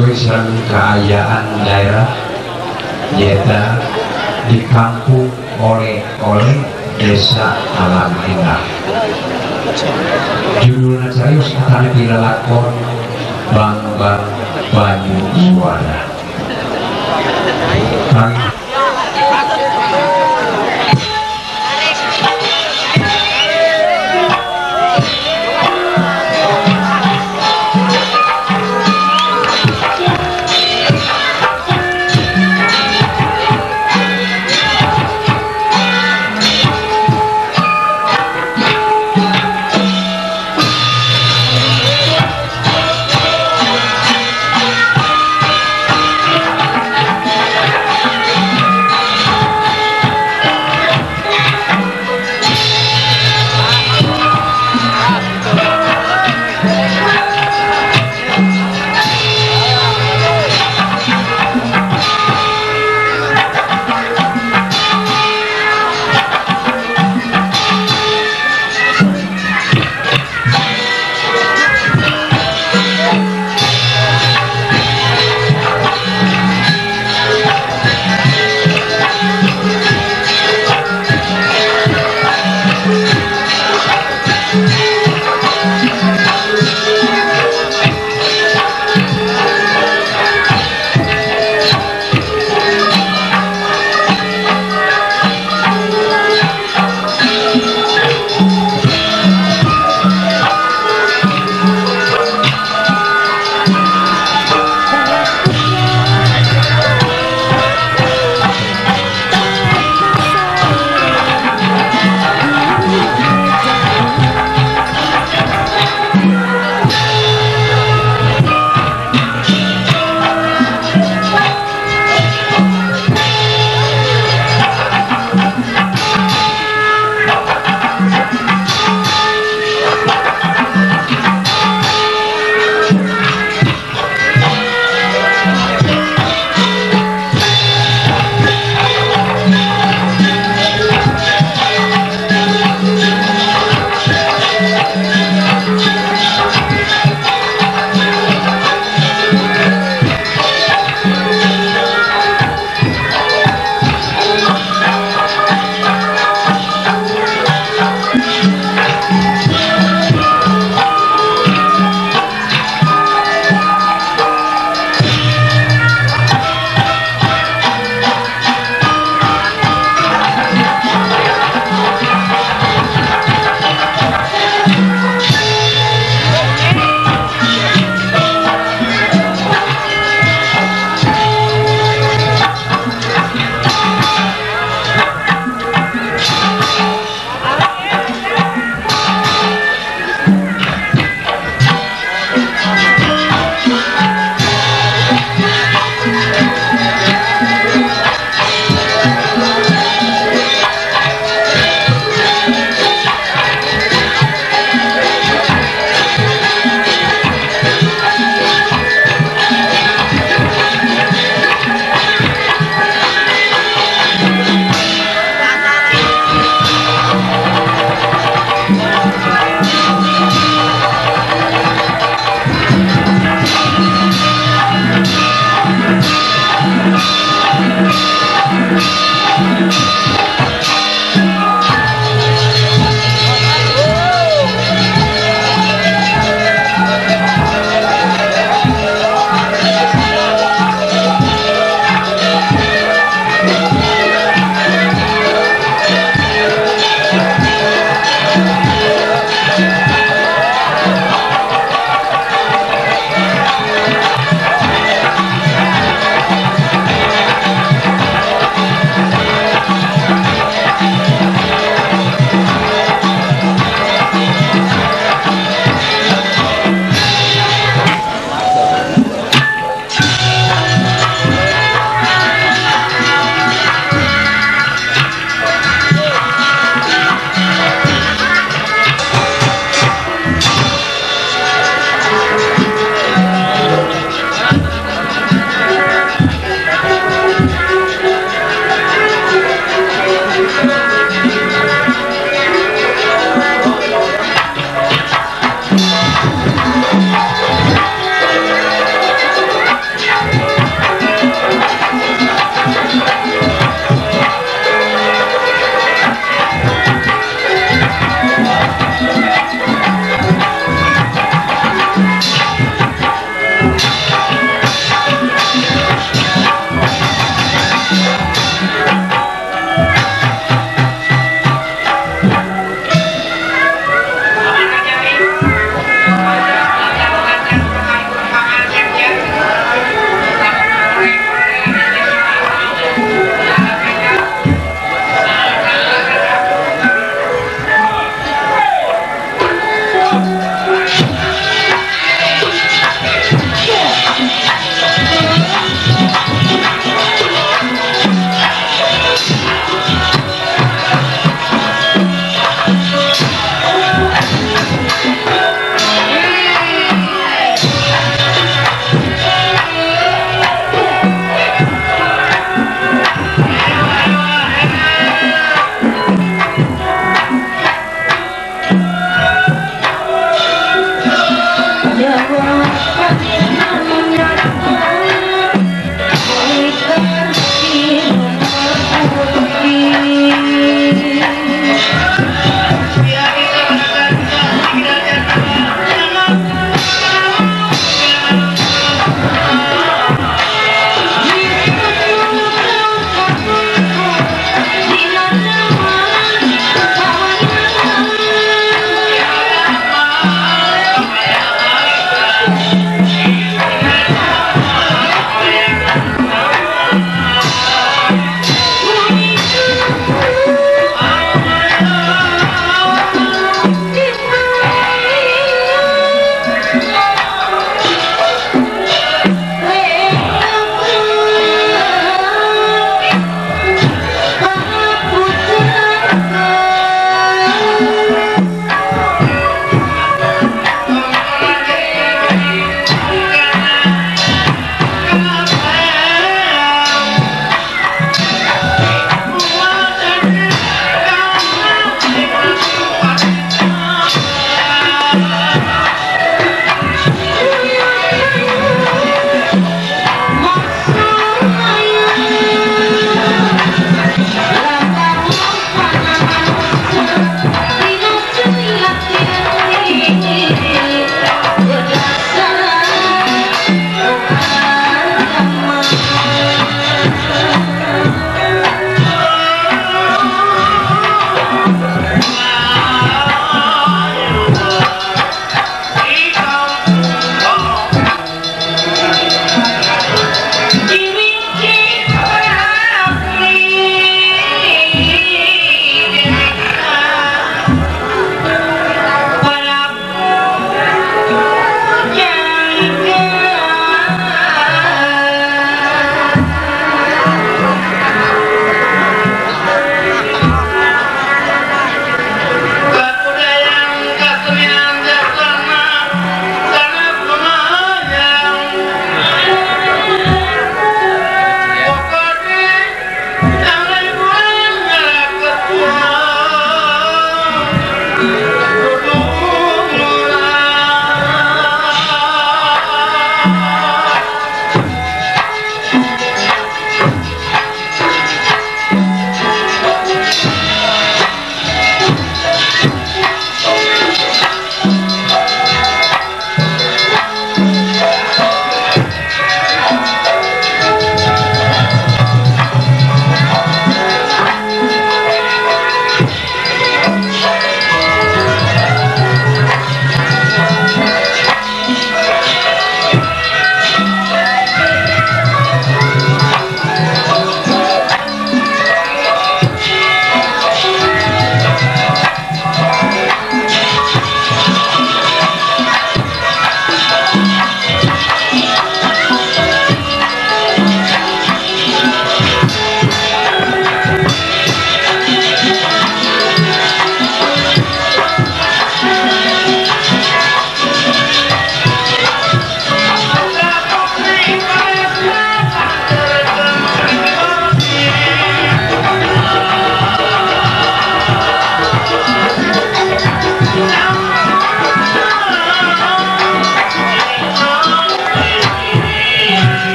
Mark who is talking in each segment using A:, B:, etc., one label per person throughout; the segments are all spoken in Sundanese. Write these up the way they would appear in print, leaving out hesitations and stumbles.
A: Sesuai sareng kaayaan daerah nyaeta di kampung oleh-oleh Desa Alam Indah. Judulna carios atanapi lalakon Bangbang Banyu Suara.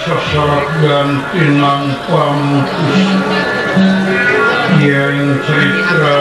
B: Sosok ganti nang pamutus yen cerita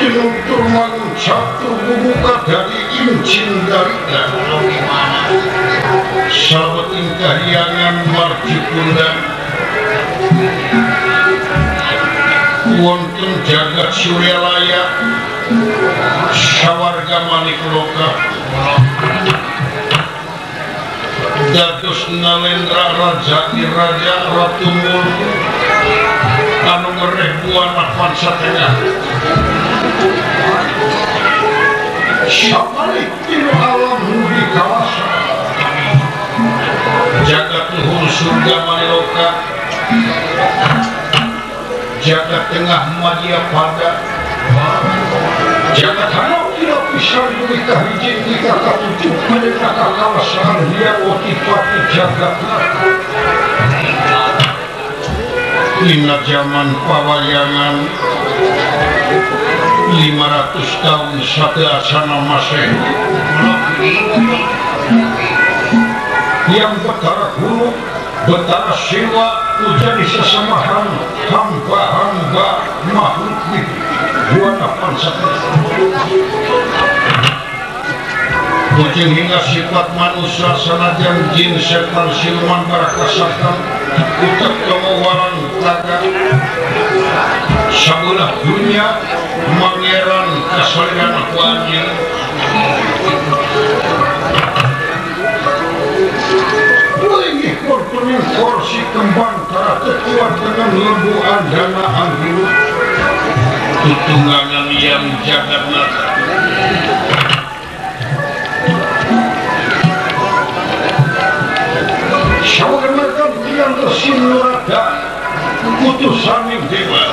B: Tinuntur mangun satu bubuka dari incin darita sabeting kahyangan margi kundang wonten jagat Suryalaya sawarga Manikloka dados Nalendra Raja Raja Ratu Mulku anu ngereh buana pansatengah sapalik tinu alam bumi kawasa jagat luhur surga Maniloka jagat tengah madya pada jagat hanap tidak bisa bumi kahiji tika katujuh mereka kawasaan dia otipati jagat dina zaman pawayangan 500 tahun sateuacana Masehi yang Betara Guru Betara Siwa ujani sesemahan hamba-hamba makhluk di buana pansatengah kucing hingga sifat manusia sanajan jin setan siluman barakasakan utek kemowaran taga sabelah dunia mangeran kasaliran aku anjing lagi kortunin kursi kembang karate kuat dengan lembu andana anggilu tutunggangan yang jagat nata sawarnakan tiang tersinurada utusaning dewa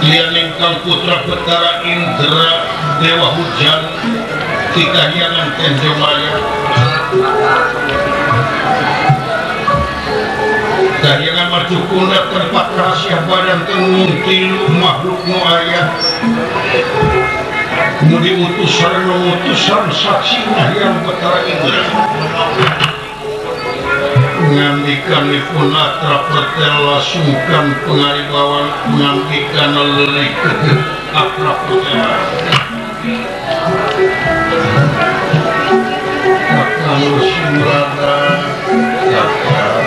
B: lian ingkang putra Betara Indra dewa hujan di kahyangan Tenjomaya kahyangan Marjukunda tempat rahasia badan tengun tilu makhluk nu aya nu diutusan utusan saksi yang Betara Indra ngandikanipun atra pertela sungkan pengaribawan ngandikan leulik atra pertela kakang Surada kakang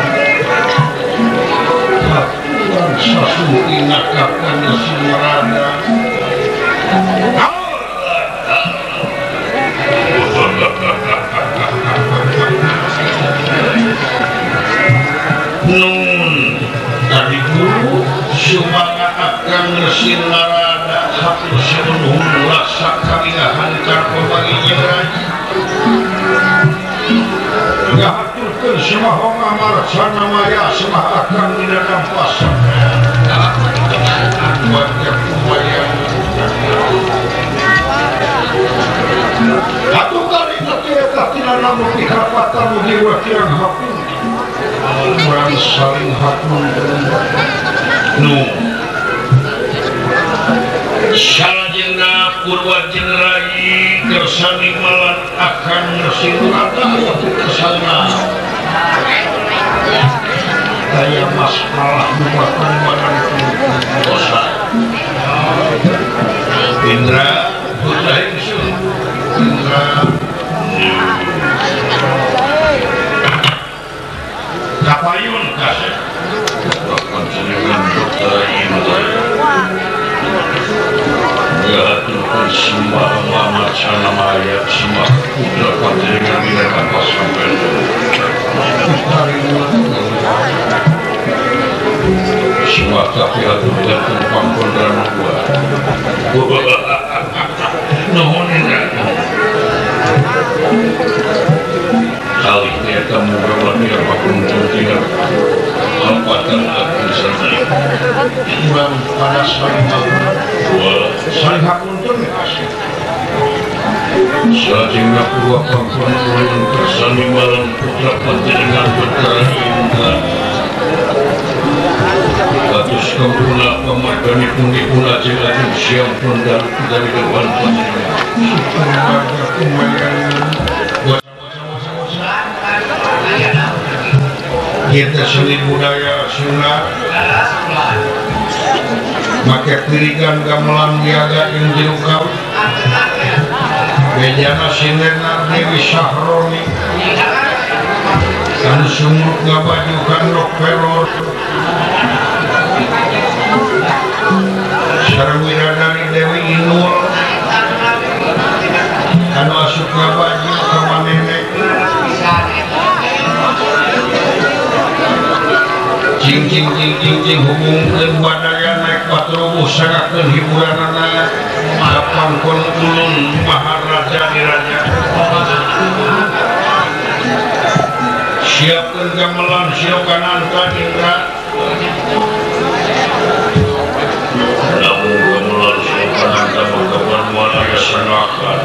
B: aturan sasungkina kakang Surada nun tadi guru sumanga akan Resi Narada hatur semenuhun rasa kalingahan karpamagi raji ngahaturkeun semah amarcana maya semah akan dina nampasan warga kumayan atuh kali teh eta tina namu pikarapatan mugi wakirang hapun urang saling hakun nu salajengna purwa jeung rai kersani malan akan Resi Narada aya kersana aya masalah nu badan dosa Indra putra ingsun Indra kapayun kasih panjenengan Putra Indra ngaturkeun sembah mamacana maya sembah putra panjenengan dina kapasampean sembah tapi atur dateng pangkondran gua nuhun Indra kali eta muga lahir pakuntung tina hampatan akan santai urang pada saling saling hapunten kasih salajengna purwa pangkon ulun kersani malam putra panjenengan Betara Indra kados kampuna pamarganipun dipun ajeng-ajeng siampun dari dewan panjenengan warga kumayan kita seni budaya Sunda Make tirigan gamelan niaga jeung jero kawit. Bejana sindenar Dewi Sahroni. Anu sumruk ngabaju kandok pelor. Sareng wiradari Dewi Inul. Anu asup ngabaju ka manene. Cing cing cing cing cing hubungkeun badaya naik patrubuh sagakeun hiburanana kapangkon ulun maharaja diraja. Siapkeun gamelan Silokananta Indra. Lamun gamelan Silokananta mangkapan moal aya sangakan.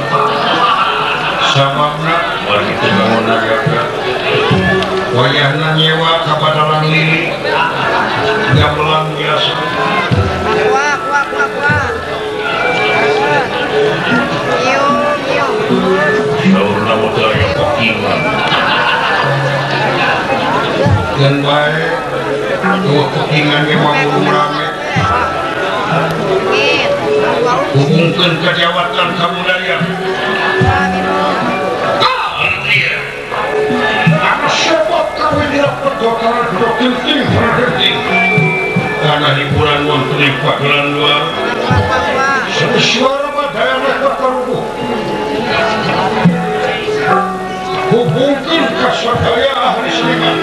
B: Sababna mari teu nagaga. Wayahna nyewa ka badalang lili gamelan biasa.
C: Wah wah wah wah. Yo yo.
B: Saurna mah teu aya pokingan. Geun bae tuh pokingan ge mah burung rame. Hubungkeun ka jawatan kabudayaan. Karena hiburan wonten ing pagelan luar. Suara badaya patarubuh. Hubungkeun ka sadaya ahli seniman.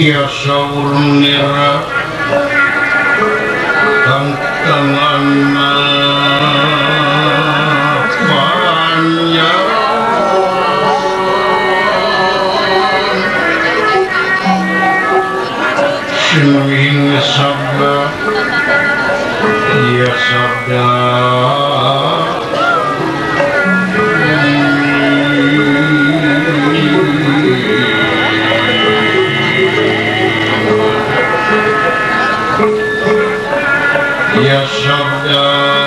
B: Ya saur nira tangtangan panjang sinuing sabda ya sabda ya sabda.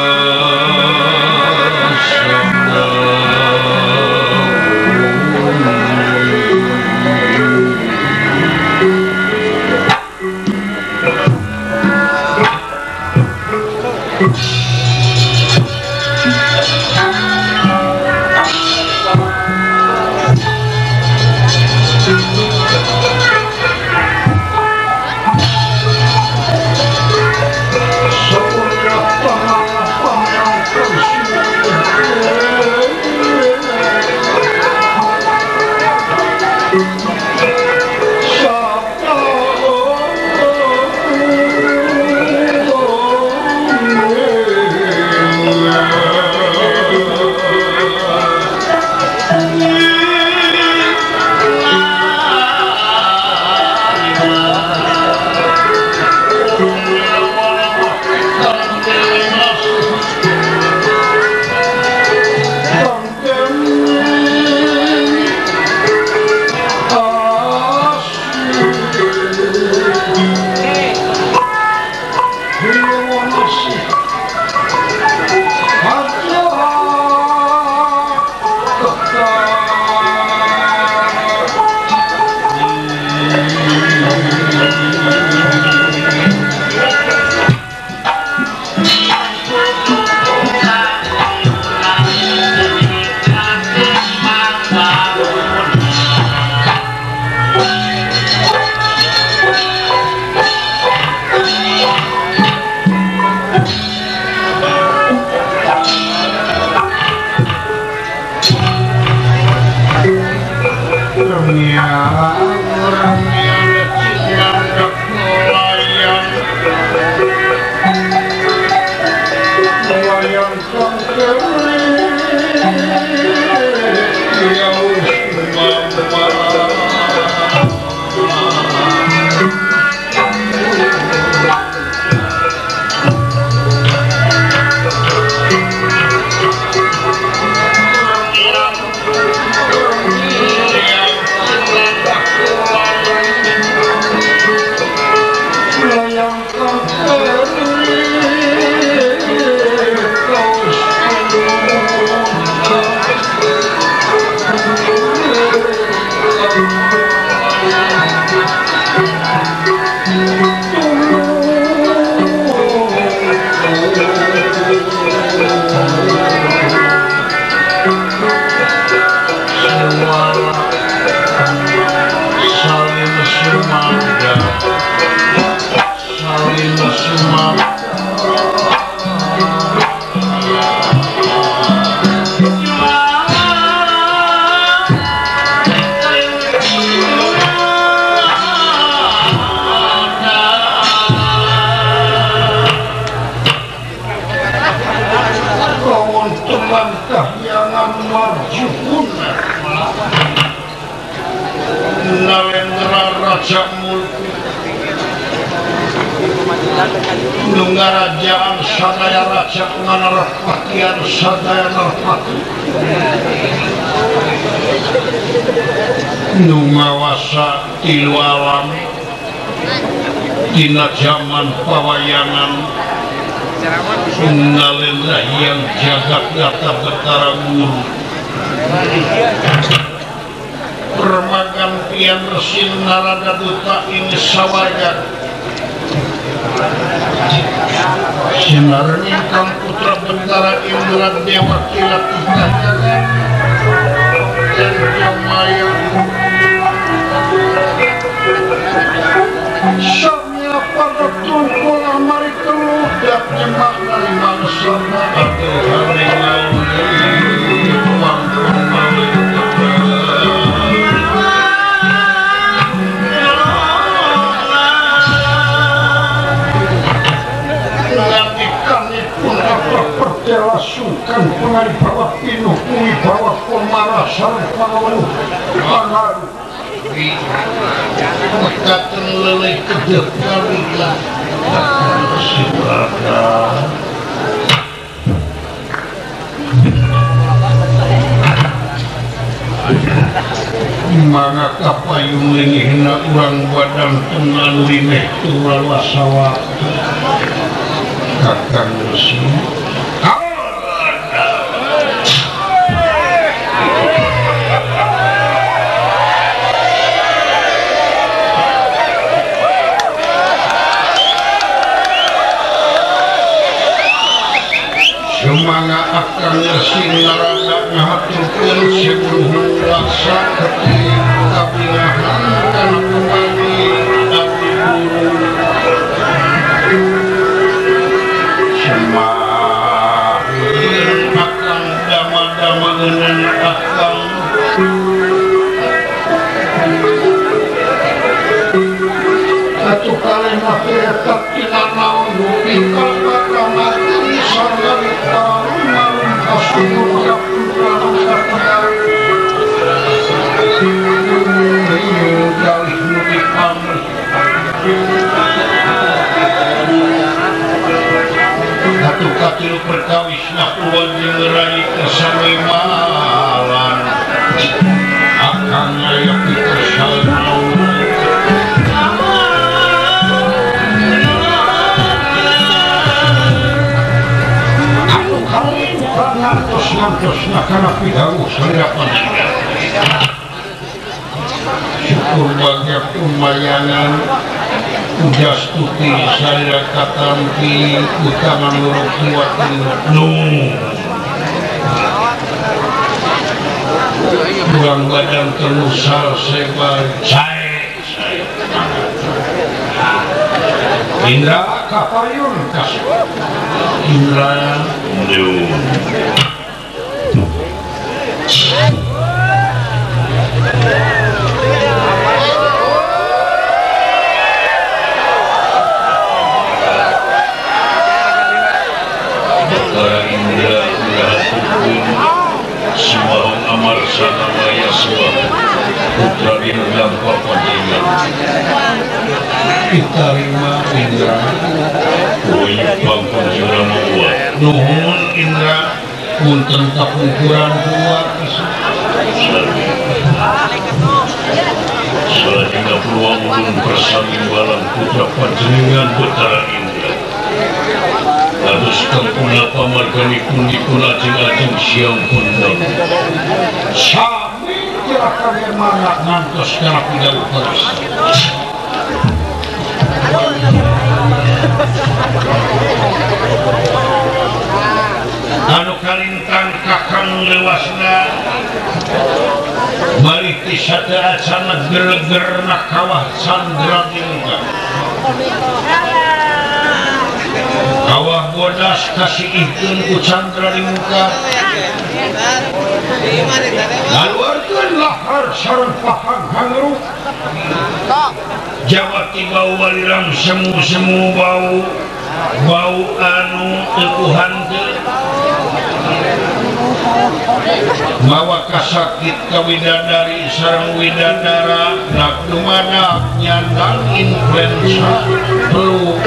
B: Nungarajaan sadaya raja nganarpatian sadaya narpati nungawasa tilu alam tina jaman pawayangan nalendra yang jagat data betara guru permakan pian resin narada duta ini sawarga sinarnya kang putra Bentara Indra Dewa Kilat Maya samya pada tungkul amari keludak nyemak dari mangsana atau harimau sungkan pengari bawah pinuh kungi bawah pemarah sareng pangaweruh pangaruh mekaten leleh kedeh kalila silakan mangga kapayung lingihna urang badan tengan limeh turawasawa kakang resi. Sumangga akang resi narada ngahaturkeun sebuluh laksa keti kabingahan kana pemani abdi guru. Semahin akang dama-dama akang atuh kalih mafiretat tina naon dupi kalbaka mati sarga malum kasunyum kaputra kaputra galih nuki pamrih atuh katilu perkawis nakuan jeung rai kesamemalan akang aya pikersal ngantos-ngantos kana pidawuh salira panjenengan. Syukur bagia pemayangan ujastuti salira katampi utangan luruk kuat nu kurang badan terusal sebar sae sae Indra kapayun kasih Indra nu Betara Indra ulah sukun Amarsana Mayaswa putra Dinda Papanjengan
A: Ditarima Indra
B: Uyupang Panjengan Mawa
A: Nuhun Indra punten kapungkuran kuat
B: Salajengna purwa ulun persami balang putra panjenengan Betara Indra Dados kangkuna pamarganipun dipun ajeng-ajeng siang pun dalu
A: Sami kira mana
B: ngantos kana pidawuh keras
A: Anu kalintang kakang lewasna
B: bari ti sateuacan gelegerna kawah Sandra Dinka
A: kawah bodas kasiihkeun ku Candra di muka ngaluarkeun lahar sareng pahang hangruk
B: Jawati bau walirang semu-semu bau bau anu teu kuhanteu
A: mawa kasakit ka widadari sareng widadara nak dumadak nyandang influenza flu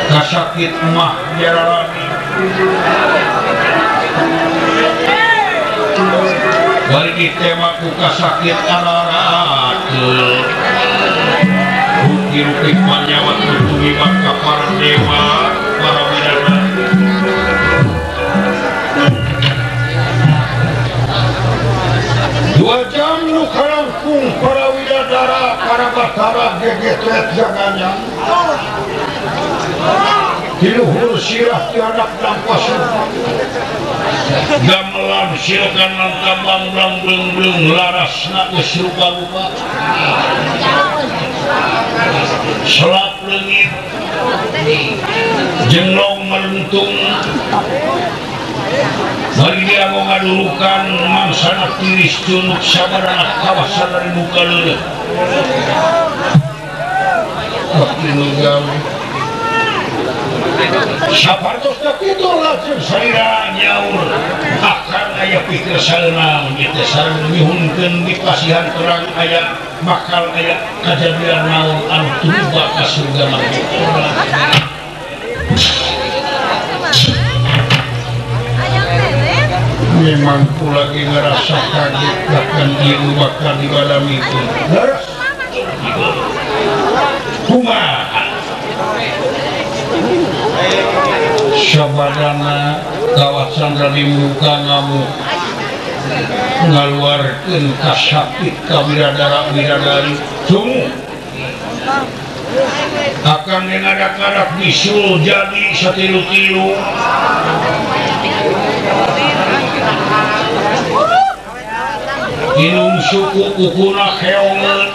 A: kasakit mah jararani bari ditema ku kasakit ararakeul ruki-ruki panyawa tumiba ka para dewa para widadari
B: 2 jam nu karangkung para widadara para batara gegetret jaganya di luhur sirah tiadak nampas
A: gamelan silakan nangkabang blang blung blung larasna geus rupa-rupa selap leungit jenglong melentung bari dia mau ngadurukan mangsana tiris cunuk sabarana kawasan dari muka leuleut
B: waktu nu gawe
A: sapartos kitu lajeng salira nyaur akan aya pikir saeuna ieu teh sareng nyuhunkeun di pasihan terang aya bakal aya kajadian naon anu tumiba ka surga mah.
B: Memang ku lagi ngerasa kaget bahkan ieu bakal dibalamikeun.
A: Leres kumaha
B: sabadana kawat Sandra di muka ngamuk ngaluarkeun kasakit ka wiradara widadari sungguh
A: akan ngadak-ngadak bisul jadi satilu-tilu inung suku kukuna keongeun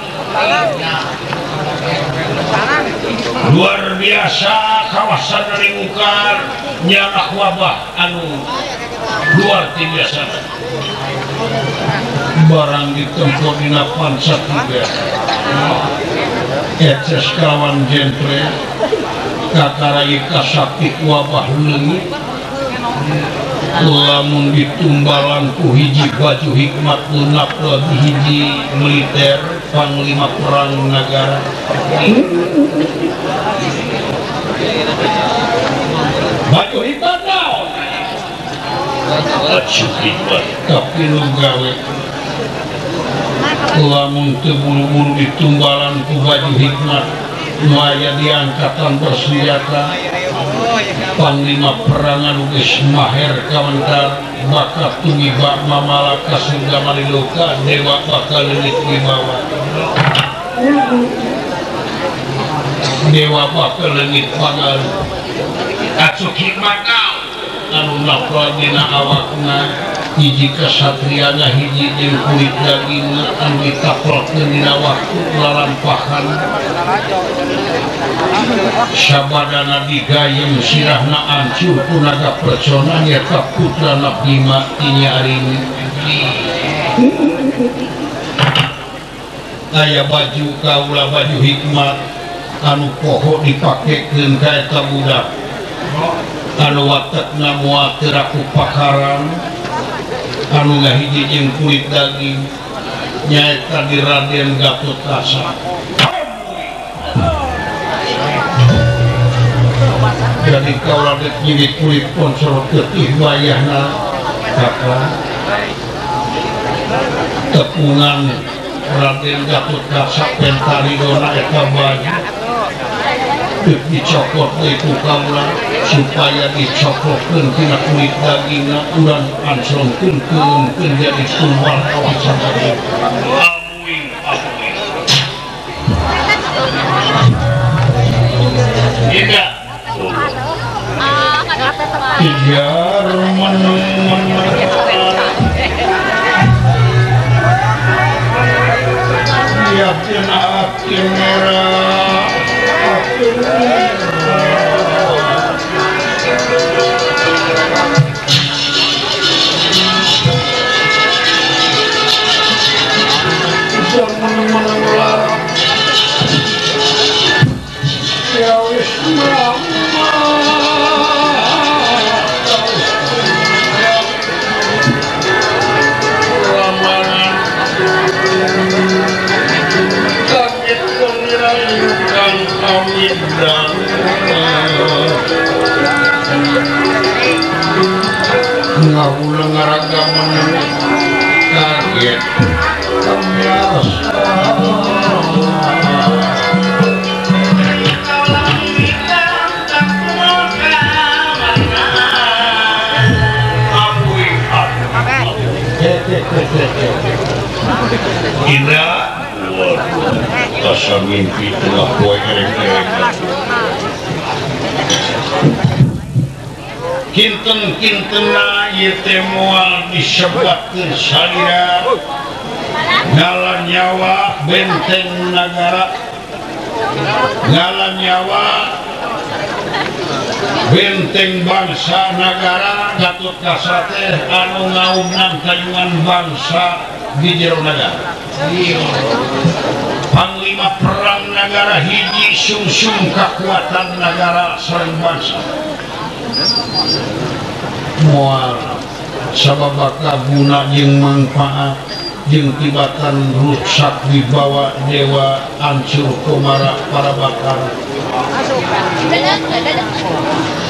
A: luar biasa kawasan dari mukar nyanak wabah anu luar biasa
B: barang ditempo dina pansa tiga eces kawan jentre kakarai kasakit wabah leungit lamun ditumbalan ku hiji baju hikmat lunap lagi hiji militer panglima perang negara
A: baju hikmat naon baju hikmat
B: tapi nu gawe lamun teu buru-buru ditumbalan ku baju hikmat nu aya di angkatan bersenjata panglima perang anu geus maher kawentar bakal tumiba mamala ka surga maliloka dewa bakal leungit wibawa dewa bakal leungit pangaruh
A: asup hikmat naon
B: anu napal dina awakna hiji kasatriana hiji jeung kulit dagingna anu ditaplokkeun dina waktu lalampahan sabadana digayem sirahna ancur ku naga percona nyata putrana Bima tinya arini aya baju kaula baju hikmat anu poho dipakekeun ka eta budak Anu watekna moal teu raku pakaran anu ngahiji jeung kulit daging nyaeta di Raden Gatotkaca. Jadi kaula dek nyibit kulit ponsel ketih wayahna kakak tepungan Raden Gatotkaca pentaridona eta baju dicokot deui ku kaula supaya dicokotkeun tina kulit dagingna urang anclongkeun keun jadi tumbal kawasan daging.
A: Amuing amuing. Tidak.
B: Ijar meneng-meneng yakin akin merah akin merah ijar meneng-meneng lara ya wis ngawulang ngaraga meneng kaget kamiasa
A: Ina asa mimpi tengah poe erek-erek.
B: Kinten-kintena ieu teh moal disebatkeun salira ngalan nyawa benteng nagara ngalan nyawa benteng bangsa nagara Gatotkaca teh anu ngaumnan kayungan bangsa di jero nagara. Panglima perang nagara hiji sungsung kakuatan nagara sareng bangsa. Moal sabab guna jeung manfaat jeung tibatan rusak wibawa dewa ancur komara para bakar.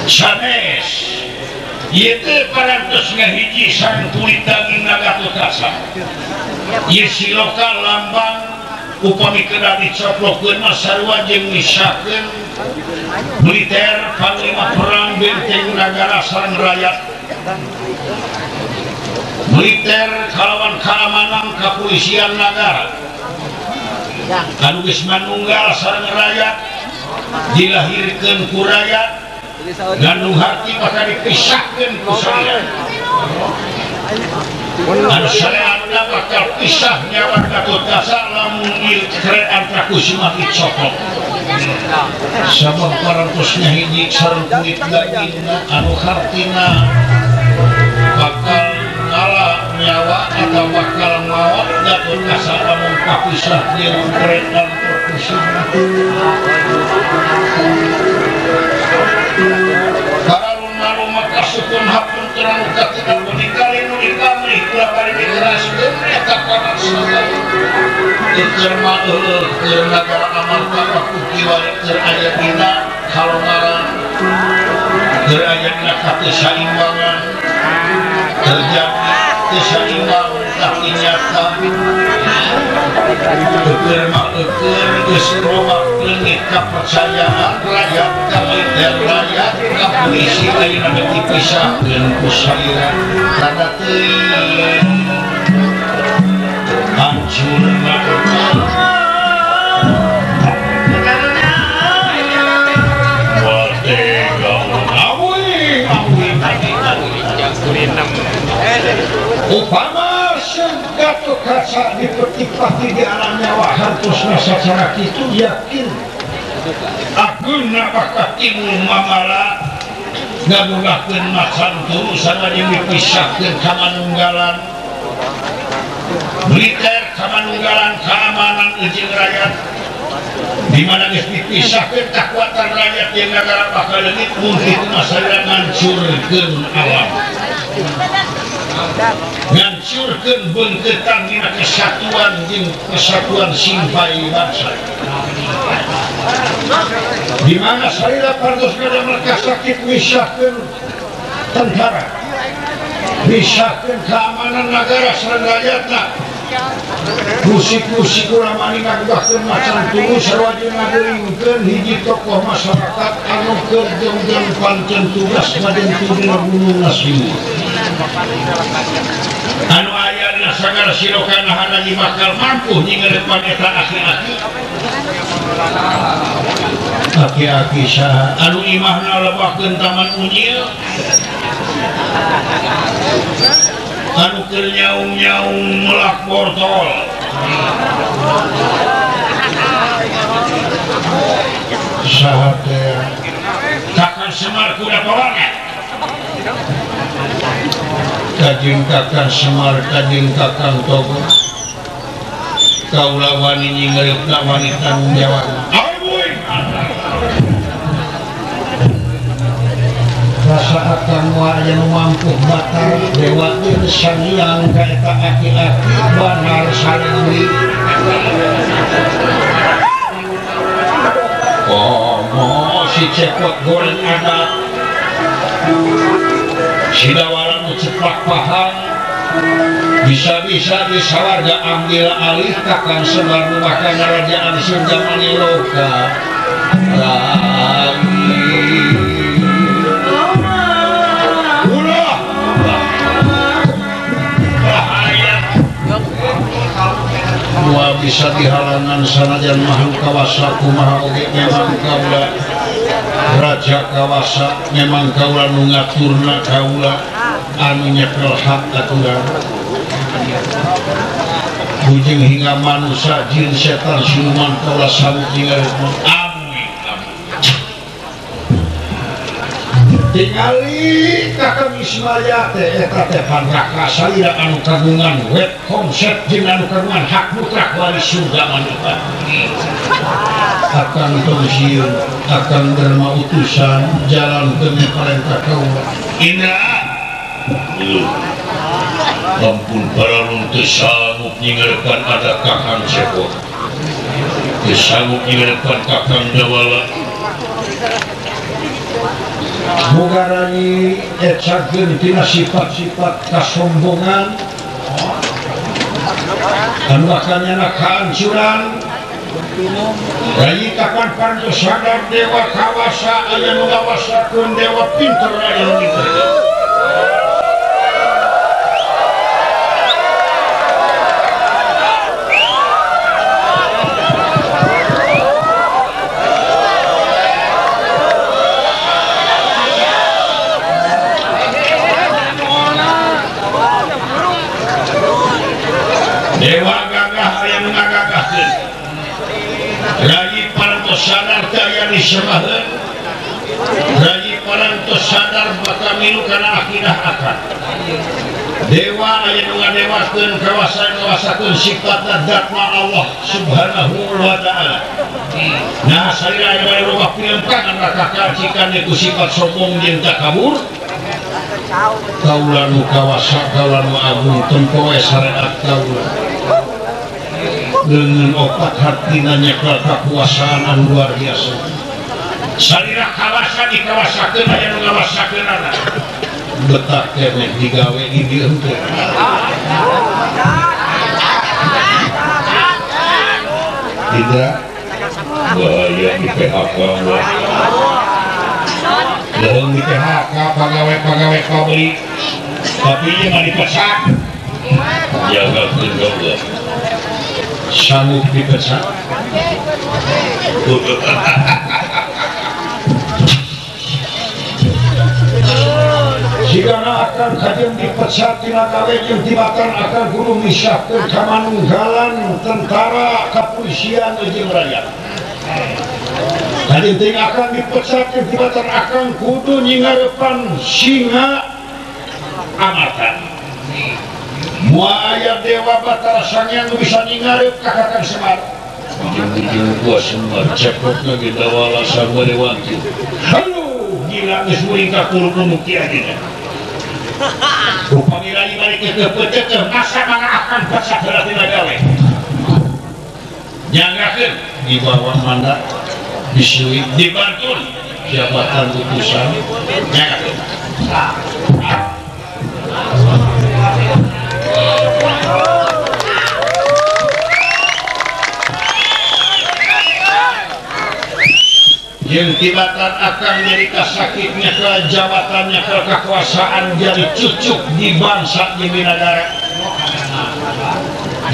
A: Sanes ieu teh parantos ngahiji sareng kulit daging Gatotkaca. Ieu siloka lambang upami kedah dicoplokeun mah sarua jeung misakeun militer panglima perang benteng nagara sareng rakyat. Militer kalawan keamanan kepolisian nagara anu geus manunggal sareng rakyat dilahirkeun ku rakyat ngandung harti bakal dipisahkeun ku syariat. Anu syariatna bakal pisah nyawa Gatotkaca lamun ieu Antrakusuma dicokot.
B: Sabab parantosna hiji sareng kulit dagingna anu hartina bakal ngala nyawa atau bakal maot Gatotkaca lamun kapisah jeung Antrakusuma. Karalun-alun kasukun hapun terang katika punika nu dikamrih kula bari diteraskeun eta kana sagala. Keur mah heueuh keur nagara amarta ku kiwari keur aya dina kalongaran keur aya dina katesaimbangan terjadi kesaimbang tapi nyata keur mah keur geus loba leungit kapercayaan rakyat ka militer rakyat ka polisi ayeuna geus dipisahkeun ku salira rada teuing hancurna. Upama Gatotkaca dipetik-pati di alam nyawa hartosna sacara kitu yakin ageuna bakal timbul mamala ngagunakeun macan turu sama jeung dipisahkeun ka manunggalan militer ka manunggalan keamanan jeung rakyat
A: Di mana geus dipisahkeun kakuatan rakyat jeung nagara bakal leungit mun kitu mah salira ngancurkeun alam. Ngancurkeun beungkeutan dina kesatuan jeung persatuan simpai bangsa. Di mana salira parantos ngadamel kasakit misahkeun tentara, misahkeun keamanan nagara sareng rakyatna. Musik-musik ulama ini ngagugahkeun macan turu sarua jeung ngageulingkeun hiji tokoh masyarakat anu keur jengkeun pancen tugas ngadentu dina Gunung Nasimu. Anu aya dina sagala siloka nahan bakal mampu nyingeureupan eta aki-aki. Aki-aki saha anu imahna lebakeun taman unyil. Anu keur nyaung-nyaung melak bortol. Saha teh Kakang Semar kuda pawana. Kajeng Kakang Semar kajeng Kakang Togo. Kaula wani nyingeureupna wani tanggung jawab. Rasa akan aya nu mampu batar dewa jeung sangyang ka eta aki-aki banar sareng. Oh, si cepot goreng adat si dawala nu ceplak pahang bisa-bisa di sawarga ambil alih Kakang Semar nu bakal ngarajaan surga Maniloka. Dua bisa dihalangan sanajan makhluk kawasa kumaha oge memang kaula raja kawasa memang kaula nu ngaturna kaula anu nyekel hak aturan bujeng hingga manusia jin setan siluman kaula sami tinggal amin. Tingali Kakang Ismaya teh eta teh panraka salira anu kagungan web konsep jeung anu kagungan hak mutlak wali surga manusia. Akan tong sieun, akan derma utusan jalan ke parentah kaula. Indra. Ampun paralun teu sanggup nyingeurkeun ada Kakang Cepot. Teu sanggup nyingeurkeun Kakang Dawala. Boga rai ecakeun tina sifat-sifat kasombongan anu bakal nyana kahancuran. Rai kapan parantos sadar dewa kawasa aya nu ngawasakeun dewa pinter aya nu pinter. Dewa gagah aya nu ngagagahkeun. Rai parantos sadar teh aya disembahkeun. Rai parantos sadar bakal milu kana akidah akan. Dewa aya nu ngadewakeun kawasa ngawasakeun sifatna zatna Allah Subhanahu wa ta'ala. Nah salira aya bade loba pilempang maka kacikan ku sifat sombong jeung takabur. Kaula nu kawasa kaula nu agung tempo we syariat kaula. Leungeun opat hartina nyekel kakuasaan anu luar biasa. Salira kawasa dikawasakeun aya nu ngawasakeunana. Betah keneh digawe di dieu teh. Tidak bahaya di PHK wah. Leuheung di PHK pagawe-pagawe pabrik. Tapi ieu mah dipecat. Jagakeun Allah. Sanggup dipecat. Jika akan kajian dipecat tina gawe jeung tibatan akan kudu misahkeun kamanunggalan tentara kepolisian jeung rakyat. Tadi ting akan dipecat jeung tibatan akan kudu nyingarepan singa amatan. Moal aya dewa Batara Sanghyang nu bisa nyingareup ka Kakang Semar.
B: Ujung-ujung gua semua cepot lagi dawala sarwa dewanti. Aduh, gila geus muring ka kulu-kulu kieu ayeuna. Upami lagi balik ke pecet masa mangga akan pasak heula tina gawe. Nyanggakeun di bawah mandat disuwi dibantun jabatan utusan nyanggakeun. Yang tibatan akan jadi kasakitnya ke jabatannya ke kekuasaan jadi cucuk di bangsa di negara.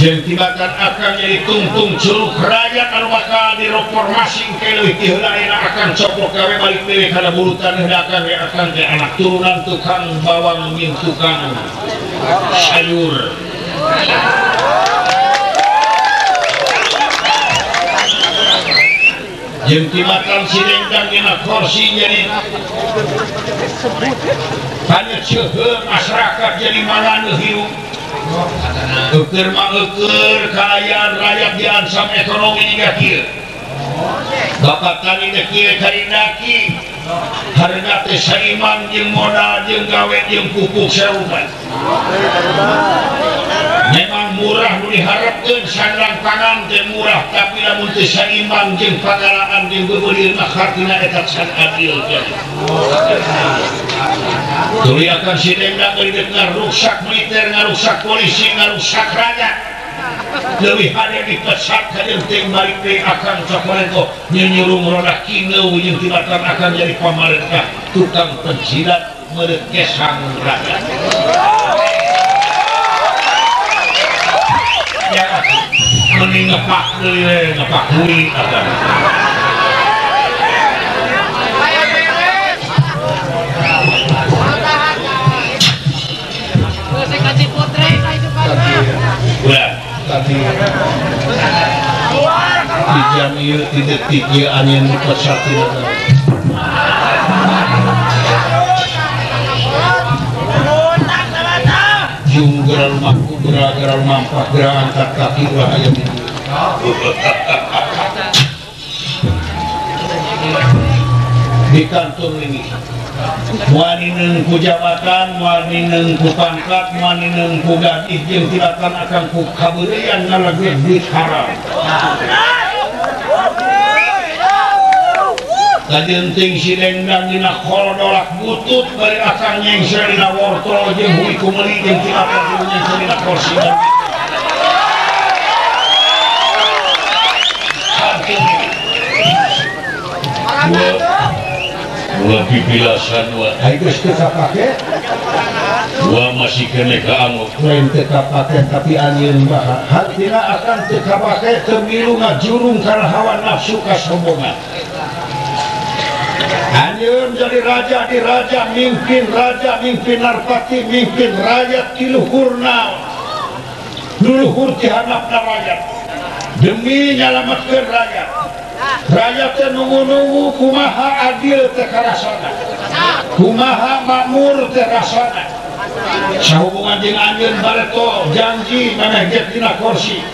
B: Yang tibatan akan jadi tungtung curug rakyat anu bakal direformasi ke leuwih ti heula ayeuna akan coplok gawe balik deui kana bulutan heula akan we akan teh anak turunan tukang bawang jeung tukang sayur. Jeung tibatan si lengkang dina kursi jadi panyecehe masyarakat jadi malaneuh hirup. Eueur mah eueur kaayaan rakyat diancam ekonomi jiga kieu. Bapak tani teh kieu karindaki harga teh saiman jeung modal jeung gawe jeung pupuk sarupa. Memang murah nu diharapkeun sandang pangan teh murah tapi lamun teu saimbang jeung pagalaan jeung beubeulieun mah hartina eta can adil teh. Tuluy akan si dendang bari deuk ngarusak militer, ngarusak polisi, ngarusak rakyat. Leuwih hade dipecat ka jeung teuing balik deui akang cokorengko nyunyurung roda kineu jeung tibatan akan jadi pamarentah tukang penjilat meureut kesang rakyat. Ya, mending ngepak deui we, ngepak deui akan. Ulah
A: tadi di jam ieu di detik ieu anjeun dipesat tina jung geral mampu geral mampak geral angkat kaki ulah aya di di kantor ini moal nineung ku jabatan, moal nineung ku pangkat, moal nineung ku gaji jeung tibatan akan ku kabeureuyan ngalagueun duit haram. Kajeun ting si dengdang dina koldolak butut bari akang nyengser dina wortel jeung hui kumeuli jeung tibatan kudu nyengser dina kursi.
B: Dua pipilasan dua.
A: Ayo geus teu kapake.
B: Dua masih kene kaangok.
A: Lain teu kapake tapi anjeun mah hartina akan teu kapake teu milu ngajurung kana hawa nafsu kasombongan. Anjeun jadi raja di raja mimpin raja mimpin narpati mimpin rakyat ti luhurna. Luluhur ti handapna rakyat. Demi nyalametkeun rakyat. Rakyat teh nunggu-nunggu kumaha adil teh karasana, kumaha makmur teh rasana. Sahubungan jeung anjeun bareto janji maneh get dina kursi.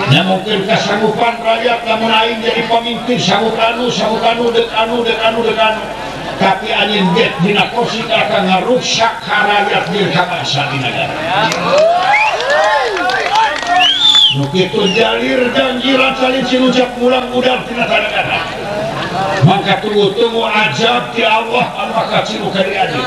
A: Nya mungkin kasanggupan rakyat lamun aing jadi pemimpin sanggup anu, sanggup anu, deuk anu, deuk anu, deuk anu. Tapi anjeun get dina kursi akan ngarusak ka rakyat jeung ka bangsa di nagara. Nu kitu jalir janjiran salin sinucap pulang udar tina tanah. Maka tunggu-tunggu azab ti Allah anu bakal cilu ka di anjeun.